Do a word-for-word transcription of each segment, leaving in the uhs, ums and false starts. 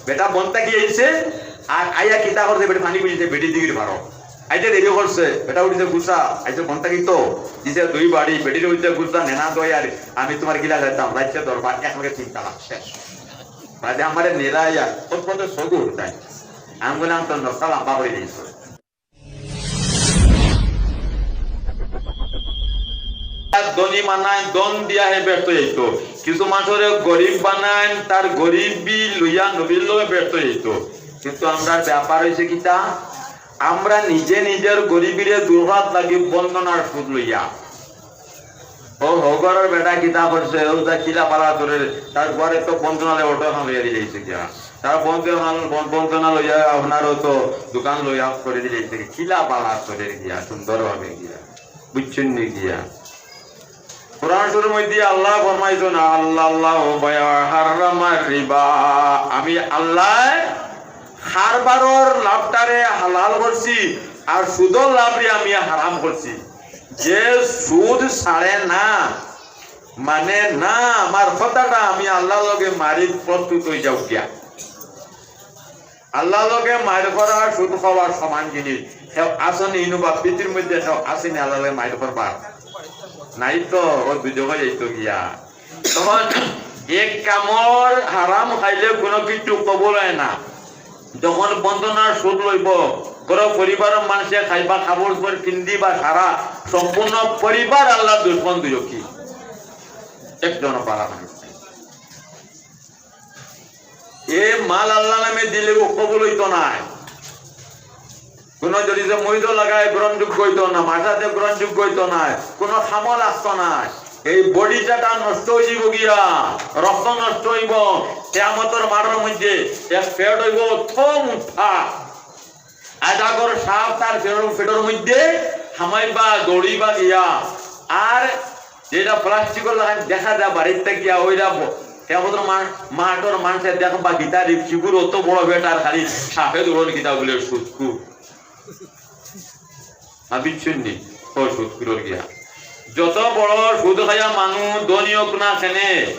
বেটা বন থাকি আইছে, আর আইয়া কিতা করছে, বেটি পানি বুঝিছে, বেটি দিগির পারো। আইতে দেরি করছে, বেটা উঠিছে গুছা, আইছে বন থাকি তো, দিছে দুই বাড়ি, বেটির হইতে গুছা, নেনা দই আর আমি তোমার গিলা যাইতাম, রাইতে দরবার, এক লগে তিন তালাক শেষ। বাদে আমারে নেড়াইয়া, কত কত সগু উঠাই। আমি বললাম, "তোর নকশা লম্বা করে দিয়েছো।" ধনী বানাইন, ধন দিয়া হে ব্যর্থ হইতো। কিছু মানুষরে গরিব বানাইন, তার গরিবি লইয়া নবীর লগে ব্যর্থ হইতো। কিন্তু আমরার ব্যাপার হইছে কিতা, আমরা নিজে নিজের গরিবিরে দুর্ভাত লাগি বঞ্চনার সুদ লইয়া। ও হগরর বেটা কিতা করছে, ও তা কিলা পালা তোরে, তার ঘরে তো বঞ্চনা লইয়া অটো খান লইয়া দিলাইছে গিয়া। তার বঞ্চনা, বন-, বঞ্চনা লইয়া আপনারও তো দোকান লইয়া করে দিলাইছে গিয়া। কিলা পালা তোরে গিয়া, সুন্দরভাবে গিয়া। বুঝছেন নি গিয়া? কোরআন শরীফের মধ্যে আল্লাহ ফরমাইতো না, আল্লাহ, আল্লাহ, বায়া হারামার রিবা। আমি আল্লাহ কারবারর লাভটারে হালাল করছি, আর সুদর লাভরে আমি হারাম করছি। যে সুদ ছাড়ে না, মানে না, আমার কথাটা আমি আল্লাহর লগে মারি প্রস্তুত হয়ে যাও গিয়া। আল্লাহর লগে মার করা সুদ খাওয়ার সমান জিনিস। কেউ আসেনি ইনু বা পৃথিবীর মধ্যে কেউ আসেনি আল্লাহর লগে মার করবার? নাই তো, ও দুজকে যাইতো গিয়া। তখন এক কামর হারাম খাইলে কোনো কিছু কবুল হয় না। যখন বঞ্চনার সুদ লইব, বড় পরিবারের মানুষে খাইবা, কাপড় চোপড় পিন্দিবা, সারা সম্পূর্ণ পরিবার আল্লাহর দুশমন দুজকি। একজন পারা মানুষ নাই। এ মাল আল্লাহ নামে দিলে ও কবুল হইতো নায়। কোনো যদি যে মরিদও লাগায় গ্রহণযোগ্য হইতো না, মাথাতে গ্রহণযোগ্য হইতো নায়, কোনো খামল আসতো নায়। এই বডিটা নষ্ট হয়ে যাইব গিয়া, রক্ত নষ্ট হইব। কিয়ামতর মাঠর মধ্যে এক পেট হইব অত মুঠা। আজাগর সাপ তার পেটর, পেটর মধ্যে হামাইবা, দৌড়িবা গিয়া। আর যেটা প্লাস্টিকর লাগান দেখা যায় বাড়ির থেকে গিয়া, ওইটা ব-, কিয়ামতর মা-, মাঠর মানুষে দেখবা গিতা রিপসিগুর অত বড় বেটার খালি সাপে দৌড়ন গিতা বলে সুদকুর। না বিচ্ছিন্নি, ও সুদকুরর গিয়া। যত বড় সুদ খাইয়া মানুষ ধনী হোক না কেনে,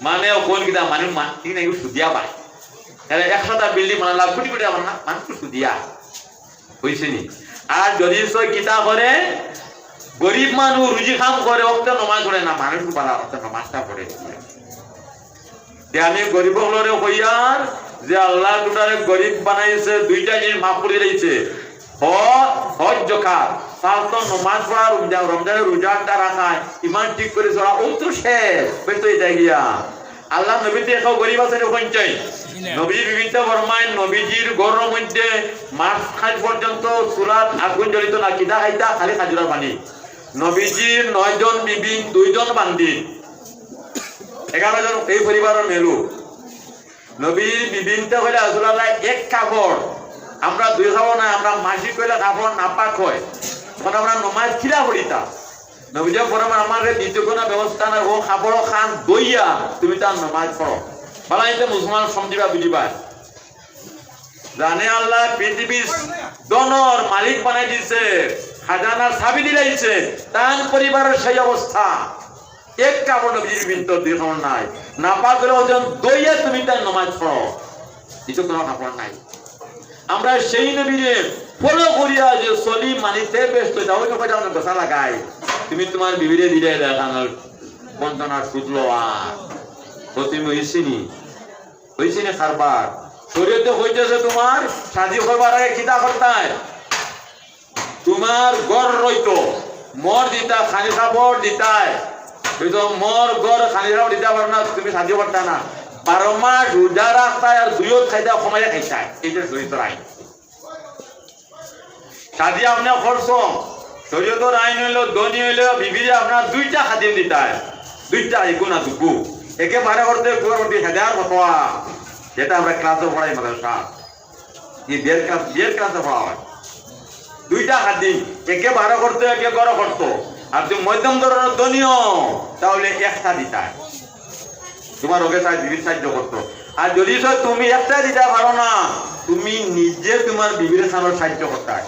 মানে কোন কিতা মানুষ মা-, ঠিক না, একটু সুদিয়া পায়। তাহলে একশোটা বিল্ডিং বানালা, কোটি কোটি আমার না, মানুষ তো সুদিয়া। হইছে নি? আর যদি সে কিতা করে, গরিব মানুষ রুজি কাম করে, অক্ত নমাজ পড়ে না, মানুষ বালা অক্ত নমাজটা পড়ে। যে আমি গরিব হকলরে কইয়ার যে আল্লাহ তোমরারে গরিব বানাইছে, দুইটা জিনিস মাফ করে দিয়েছে, হজ, হজ জকাত, পাঁচ ওয়াক্ত নমাজ পড়া, রমজান, রমজানের রোজাটা রাখা, ইমান ঠিক করে চলা, ও তো শেষ, বেশ তো এটা গিয়া। আল্লাহ নবীতে কেউ গরিব আছে নি পঞ্চাশ? নবীজি বিভিন্ন ফরমায়, নবীজির ঘরর মধ্যে মাস খাজ পর্যন্ত চুলাত আগুন জ্বলিত না, কিতা খাইতা? খালি খাজুরার পানি। নবীজির নয়জন বিবি, দুইজন বান্দি, এগারো জন এই পরিবারের মেলু। নবীর বিবিনতে কইলা, "রাসূলুল্লাহ, এক কাপড়, আমরা দুই কাপড় না, আমরা মাসিক কইলে কাপড় নাপাক হয়, তখন আমরা নমাজ কিলা পড়িতা?" নবীজি ফরমান, "আমার দ্বিতীয় কোনো ব্যবস্থা নাই, ও কাপড় খান দইয়া তুমি তার নমাজ পড়ো।" বালা, এতে মুসলমান সমঝিবা, বুঝিবা। জানে আল্লাহ পৃথিবীর ধনর মালিক বানাই দিছে, খাজানার চাবি দিলাইছে, তান পরিবারের সেই অবস্থা। এক কাপড় নবীজির ভিতর দুই কাপড় নাই। নাপাক হলে ওজন দইয়া তুমি তার নমাজ পড়ো। দ্বিতীয় কোনো কাপড় নাই। আমরা সেই নবীরে ফলো করিয়া যে চলি মানিতে ব্যস্ত, যাও তো কইটা আমরা গোসা লাগাই। তুমি তোমার বিবিরে দিলে দেখানোর বঞ্চনার সুদ লওয়া। ও তুমি হইছিনি? হইছে নি কারবার? শরীয়তে কইতেছে তোমার শাদি করবার আগে কিতা করতায়? তোমার ঘর রইতো, মোর দিতা, খানি কাপড় দিতায়। বুঝছো? মোর ঘর খানি কাপড় দিতা পারো না, তুমি শাদি করতা না। বারো মাস রোজা রাখতায় আর দুইও খাইতা, কমাইয়া খাইতায়। এইটা শরীয়তর আইন। শাদি আপনি করছো, শরীয়তর আইন হইলো, ধনী হইলো, বিবিরে আপনার দুইটা খাদিম দিতায়, দুইটা, ইগু না দুগু। একেবারে করতে, একেবারে করতে, হেদার ফতোয়া, যেটা আমরা ক্লাসে পড়াই মাদ্রাসা, এই বিয়ের ক্লাস, বিয়ের ক্লাসে পড়া হয়। দুইটা খাদিম, একে বারো করতো, একে গরো করতো। আর তুমি মধ্যম ধরনের ধনীও, তাহলে একটা দিতায়। তোমার ওকে সাহায্য, বিবির সাহায্য করতো। আর যদি সে তুমি একটা দিতে পারো না, তুমি নিজে তোমার বিবির সামনে সাহায্য করতায়।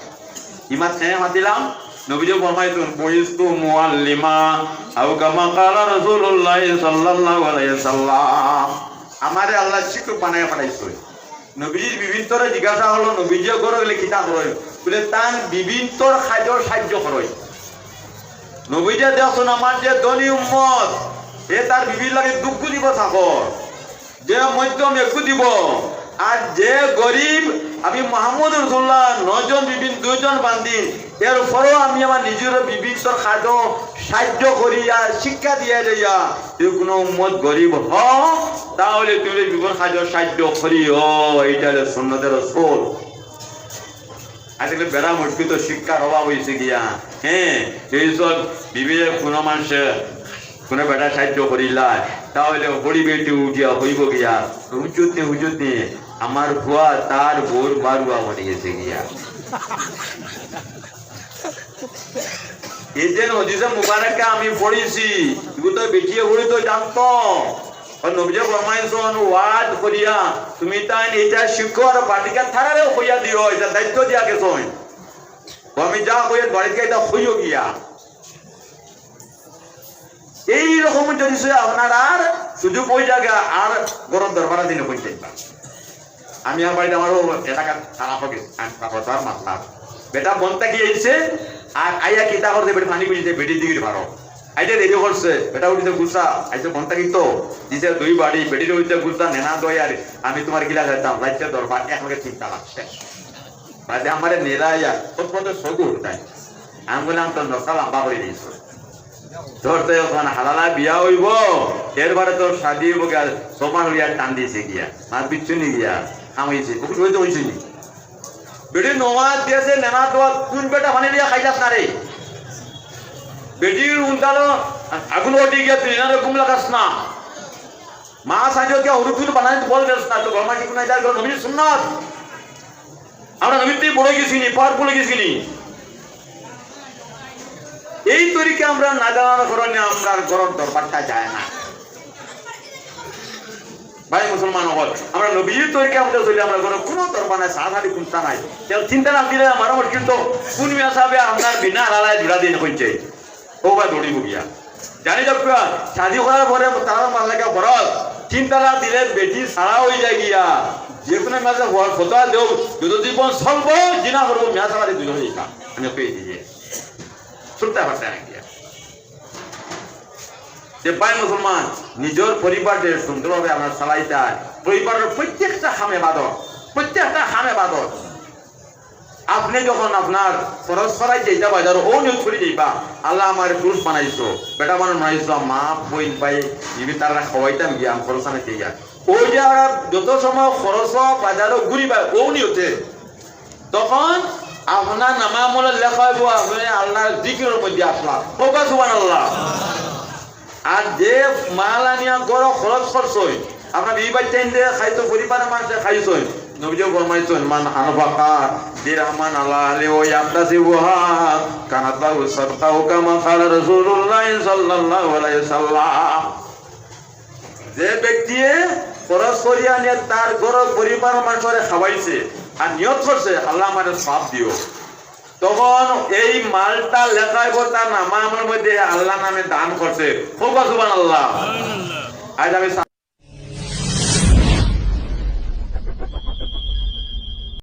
ইমার ছেলে মাতিলাম, নবীজি ফরমাইছেন, "বুইস্তু মুআল্লিমা, আও কামা ক্বালা রাসূলুল্লাহ সাল্লাল্লাহু আলাইহি ওয়াসাল্লাম।" আমারে আল্লায় শিক্ষক বানাইয়া পাঠাইছইন। নবীজির বিবিন্তরে জিজ্ঞাসা অইলো, "নবীজিয়ে ঘরো গেলে কিতা করইন?" বুলে, "তান বিবিন্তর কাজো সাইয্য করইন।" নবীজিয়ে দেখছইন, আমার যে ধনী উম্মত, এ তার বিবির লাগি দুগু দিব থাকো, যে মধ্যম একগু দিব, আর যে গরিব, আমি মুহাম্মদ রাসূলুল্লাহ নয়জন বিবিন দুইজন বান্দিন, এরপরও আমি আমার নিজর বিবিন্তর কাজো সাইয্য করি আর শিক্ষা দিয়া যাইয়া, যদি কুনু উম্মত গরিব অয়, তাহলে তুমি বিবির কাজো সাইয্য করিও, ইটা অইলো সুন্নতে রসুল। আজকাল বেটা মুশকিল তো শিক্ষার অভাব অইছে গিয়া। হ্যাঁ, এই সব বিবিরে কুনু মানষে, কুনু বেটা সাইয্য করিলায়, তাহলে হড়ি বেটি উঠিয়া কইবো গিয়া, "হুজুরনি, হুজুরনি, আমার ফুয়া তার বউর বারুয়া বানিগেছে গিয়া।" এই যে হাদিসে মুবারকে আমি পড়ছি, এগু তো বেটিয়ে পড়ি তো জানতো। আর নবীজিয়ে ফরমাইছইন, ওয়াজ করিয়া তুমি তাইন ইটা শিক্ষার বাটিকা তারারেও কইয়া দিও, ইটা দায়িত্ব দিয়া গেছইন। ও আমি যা কইয়ার বাড়িত গিয়া ইটা কইও গিয়া। এই রকম যদি সে আপনার আর সুযোগ অই জাগা আর ঘরর দরবার দিনে কইতে পারেন। আমি আমার বাড়িত আমার এলাকার খারাপ হবে, আমি খারাপ হতো আর মাতলাম। বেটা বন থাকি আইছে, আর আইয়া কিতা করছে, বেটি পানি বুঝতে বেটি দিকে পারো। আইতে দেরি করছে, বেটা উঠিতে গুছা, আইছে বন থাকি তো, দিছে দুই বাড়ি, বেটির উঠিতে গুছা, নেনা দই আর আমি তোমার গিলা যাইতাম, রাইতে দরবার, এক লগে চিন্তা লাগছে। বাদে আমারে নেড়াইয়া, কত কত সগু উঠতাই। আমি বললাম, "তোর নকশা লম্বা করে দিয়েছো।" তোর তো এখন হালালা বিয়া অইবো, এরবাদে তোর শাদি অইবো গিয়া, সমান অইয়া টান দিছে গিয়া, মার বিচ্ছু নি গিয়া, কাম অইছে, কুকুর হইতে অইছে নি? বেটি নমাজ দিয়েছে, নেনা দোয়া, কোন বেটা পানি দিয়া খাইলাস না রে? বেটির উন্তালো আগুন উঠি গিয়া তুই না রে, ঘুম লাগাস না। মা সাইজো গিয়া হুরুতুর বানাই বল দেস না, তো গরমাইছি কোন এটা গেল নবীর সুন্নাত। আমরা নবীর থেকে বড় গেছি নি, পাওয়ারফুল গেছি নি। এই তরিকা আমরা না জানার কারণে আমরা ঘরর দরবারটা যায় না। ভাই মুসলমান অকল, আমরা নবীর তরিকা আমরা চলি, আমরা ঘরর কোনো দরবার নাই, সারাসারি কুন্তা নাই। কেউ চিন্তা না দিলে আমার মুশকিল তো কোন মিয়া সাহেবে আপনার বিনা হালালায় জুড়া দিয়ে কইছে। ও বা দৌড়িব গিয়া। জানি যাক পুরা, শাদি করার পরে তারা মার লাগে ফরজ। তিন তালাক দিলে বেটি ছাড়া অই যায় গিয়া। যে কোনো মাঝে হওয়ার ফতোয়া দেও, যত জীবন চলবো, জিনা করবো, মিয়া ছাড়া দুজন হইতা। আমি পেয়ে দিয়ে। শুনতে পারতে না গিয়া। যে ভাই মুসলমান, নিজর পরিবাররে সুন্দরভাবে আমরা চালাইতাম। পরিবারর প্রত্যেকটা কামে বাদর, প্রত্যেকটা কামে বাদর। আপনে যখন আপনার খরচ করাই যাইতা বাজার, অউ নিয়ত করি যাইবা, "আল্লাহ, আমারে পুরুষ বানাইছো, বেটা মানুষ বানাইছো, মা, বইন, ভাই, বিবি, তারারে খাওয়াইতাম গিয়া, আমি খরচ আনাইতে গিয়া।" অউ যে আমরা যত সময় খরচ বাজারো ঘুরিবা, অউ নিয়তে, তখন আপনার নামা আমলে লেখা অইবো, আপনে আল্লাহর জিকিরর মধ্যে আসলা। কউক্কা সুবহানাল্লাহ। আর যে মাল আনিয়া ঘরো খরচ করছইন, আপনার বিবি বাচ্চাইন দিয়া খাইতো, পরিবারর মানষে খাইছইন, নবীজিয়ে ফরমাইছইন, "মান আনফাকা দিরহামান আলা আহলিহি ওয়া ইয়াহতাসিবুহা, কানাত লাহু সাদকা", আও কামা ক্বালা রাসূলুল্লাহ সাল্লাল্লাহু আলাইহি ওয়াসাল্লাম। যে ব্যক্তিয়ে খরচ করিয়া আনিয়া তার ঘরর পরিবারর মানষরে খাওয়াইছে আর নিয়ত করছে, "আল্লাহ, আমারে সওয়াব দিও", তখন এই মালটা লেখা অইবো তার নামা আমলর মধ্যে, "আল্লাহর নামে দান করছে।" কউক্কা সুবহানাল্লাহ। আজ আমি